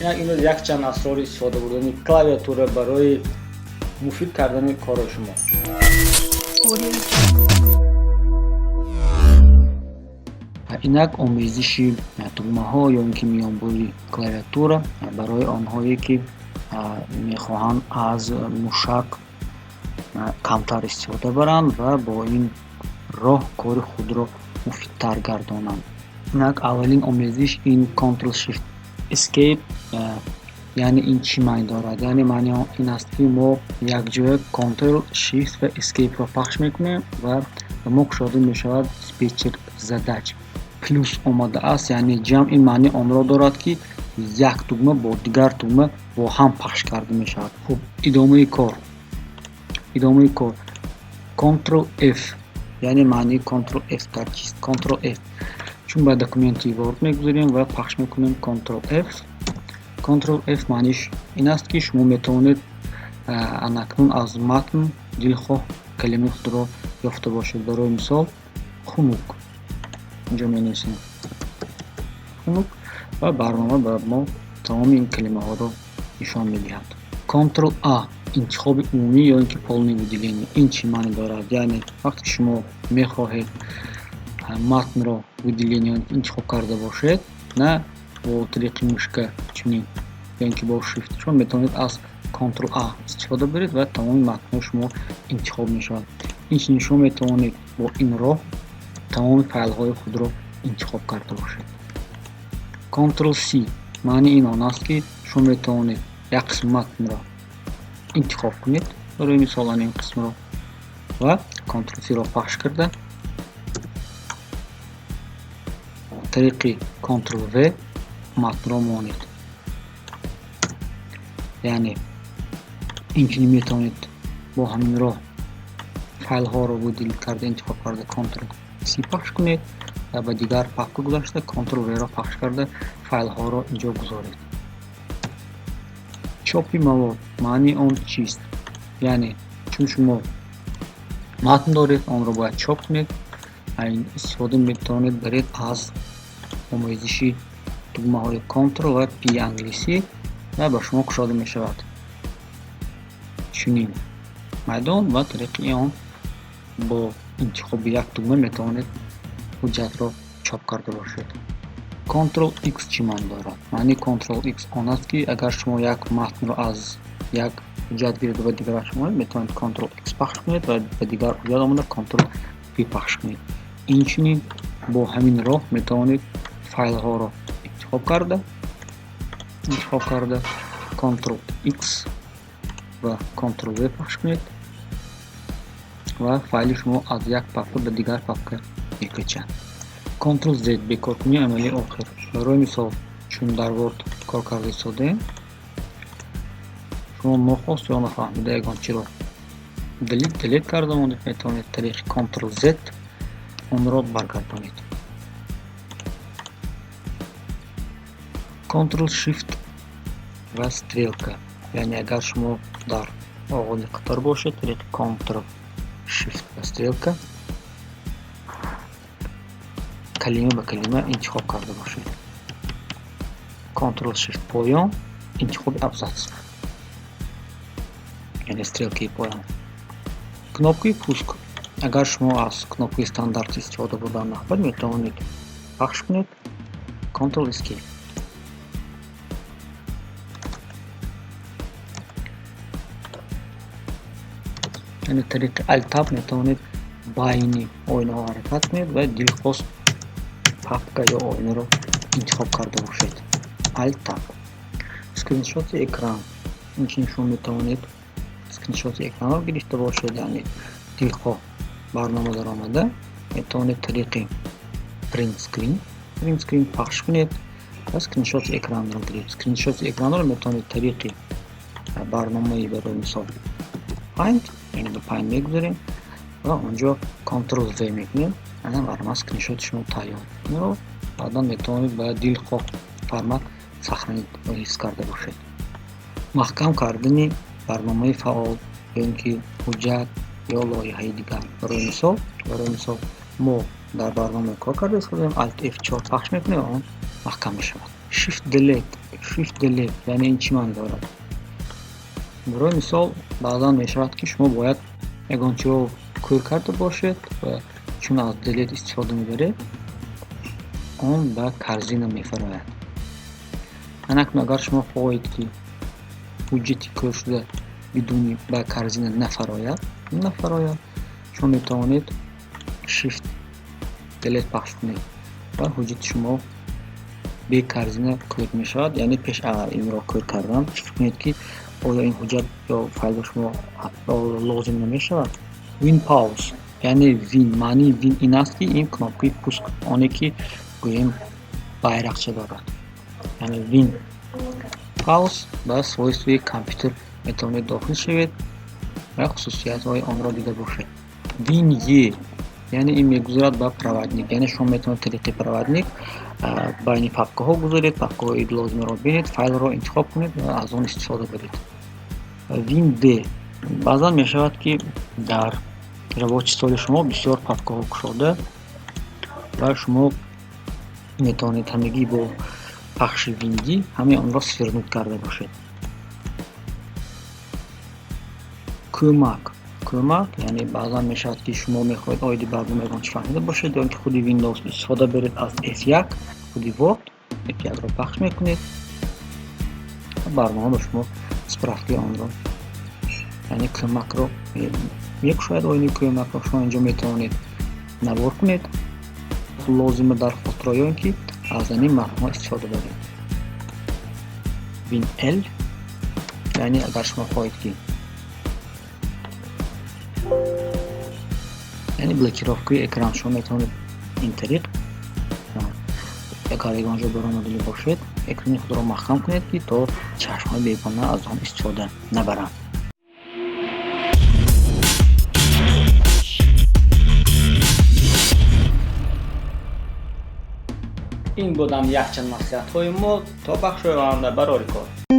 Имрӯз якчанд асрори истифода бурдани клавиатура барои муфид кардани кори шумо. Инак омезиши тугмаҳо ё ин ки миёнбури клавиатура барои онҳое, ки мехоҳанд аз мушак камтар истифода баранд ва бо ин роҳ кори худро муфидтар гардонанд. Инак аввалин омезиш ин Ctrl Shift Escape, яъне ин чӣ маъни дорад? Яъне маъни он ин аст, ки мо якҷоя Ctrl, Shift ва Escape-ро пахш мекунем ва ба мо кушода мешавад диспетчер задач. Плюс омадааст, яъне ҷамъ, ин маъни онро дорад, ки як тугма бо дигар тугма бо ҳам пахш карда мешавад. Хуб, идомаи кор. Идомаи кор. Ctrl F, яъне маънии Ctrl F дар чист? Ctrl F. Чун ба документи Word мегузарем ва пахш мекунем Ctrl F. Ctrl F маъниш ин аст, ки шумо метавонед анакнун аз матн дилхоҳ калимаи худро ёфта бошед. Барои мисол, хунук. Инҷо менависем хунук ва барнома ба мо тамоми ин калимаҳоро нишон медиҳад. Ctrl A, интихоби умумӣ ё ин ки полное выделение. Ин чӣ маъни дорад? Яъне вақте ки шумо мехоҳед матнро выделение интихоб карда бошед, на бо тариқи мушка чунин ё ин ки бо Shift, шумо метавонед аз Ctrl A истифода баред ва тамоми матнҳои шумо интихоб мешавад. Инчунин шумо метавонед бо ин роҳ тамоми файлҳои худро интихоб карда бошед. Ctrl C, маънии ин он аст, ки шумо метавонед як қисм матнро интихоб кунед, барои мисол ин қисмро, ва Ctrl C-ро пахш карда тариқи Ctrl V матнро монед. Яъне инчунин метавонед бо ҳамин роҳ файлҳоро выделить карда, интихоб карда, Ctrl C пахш кунед ва ба дигар папка гузашта, Ctrl V-ро пахш карда, файлҳоро инҷо гузоред. Чопи мавод, маънии он чист? Яъне чун шумо матн доред, онро бояд чоп кунед. Истифода метавонед баред аз омезиши тугмаҳои Ctrl ва P англисӣ ва ба шумо кушода мешавад чунин майдон ва тариқи он бо интихоби як тугма метавонед ҳуҷҷатро чоп карда бошед. Ctrl X чӣ маъни дорад? Маънии Ctrl X он аст, ки агар шумо як матнро аз як ҳуҷҷат гиред ва ба дигараш монед, метавонед Ctrl X пахш кунед ва ба дигар ҳуҷҷат омада Ctrl V пахш кунед. Инчунин бо ҳамин роҳ метавонед файлҳоро интихоб карда Ctrl X ва Ctrl V пахш кунед ва файли шумо аз як папка ба дигар папка мекӯчад. Ctrl Z, бекоркунии амали охир. Барои мисол, чун дар Word кор карда истодаем, шумо нохост ё нафаҳмида ягон чиро delete карда монед, метавонед тариқи Ctrl Z онро баргардонед. Ctrl Shift ва стрелка, яъне агар шумо дар оғози қатор бошед, тариқи Ctrl Shift ва стрелка калима ба калима интихоб карда бошед. Ctrl Shift поён, интихоби абзац, яъне стрелкаи поён. Кнопкаи пуск, агар шумо аз кнопкаи стандарт истифода бурдан нахоҳед, метавонед пахш кунед Ctrl Escape. Яъне тариқи Alt Tab метавонед байни оинаҳо ҳаракат кунед ва дилхост папка ё оинаро интихоб карда бошед. Alt Tab. Скриншоти экран. Инчунин шумо метавонед скриншоти экранро гирифта бошед, яъне дилхоҳ барнома даромада метавонед тариқи print screen пахш кунед ва скриншоти экранро гиред. Скриншоти экранро метавонед тариқи барномаи, барои мисол, Paint, яъне ба Paint мегузарем ва онҷо Ctrl V мекунем, ана барнома скриншоти шумо тайёр. Инро баъдан метавонед ба дилхоҳ формат сохранить ва ҳифз карда бошед. Маҳкам кардани барномаи фаъол ё ин ки ҳуҷҷат ё лоиҳаи дигар. Барои мисол, мо дар барнома кор карда истодаем, Alt F4 пахш мекунем ва он маҳкам мешавад. Shift Delete. Shift Delete яъне ин чӣ маъно дорад? Барои мисол, баъзан мешавад, ки шумо бояд ягон чиро кӯр карда бошед ва чун аз Delete истифода мебаред, он ба корзина мефарояд. Анакнун агар шумо хоҳед, ки ҳуҷҷати кӯршуда бидуни ба корзина нафарояд, шумо метавонед Shift Delete пахш кунед ва ҳуҷҷати шумо бе корзина кӯр мешавад. Яъне пеш инро кӯр кардан фикр кунед, ки оё ин ҳуҷҷат ё файл ба шумо лозим намешавад. Win Pause, яъне Win, маънии Win ин аст, ки ин кнопкаи пуск, оне ки гӯем байрақча дорад, яъне Win Pause. Ба свойствои компютер метавонед дохил шавед ва хусусиятҳои онро дида бошед. Win E, яъне ин мегузарад ба проводник, яъне шумо метавонед тариқи проводник байни папкаҳо гузаред, папкаҳои лозимаро бинед, файлро интихоб кунед ва аз он истифода баред. Win D, баъзан мешавад, ки дар рабочий столи шумо бисёр папкаҳо кушода ва шумо метавонед ҳамагӣ бо пахши Win D ҳамаи онро свернуть карда бошед. Кӯмак. Кӯмак, яъне баъзан мешавад, ки шумо мехоҳед оиди барнома ягон чӣ фаҳмида бошед ё инки худи Windows истифода баред аз F1, худи Word, F1-ро пахш мекунед ва барнома ба шумо справкаи онро, яъне кӯмакро мекушояд. Оини кӯмакро шумо инҷо метавонед навор кунед лозима дархостро ё ин ки аз ҳамин матнҳо истифода баред. Win L, яъне агар шумо хоҳед, ки яъне блокировкаи экран, шумо метавонед ин тариқ, агар ягон ҷо баромадани бошед, экрани худро маҳкам кунед, ки то чашмҳои бегона аз он истифода набаранд. Ин буданд якчанд маслиҳатҳои мо. То бахшҳои оянда барори кор.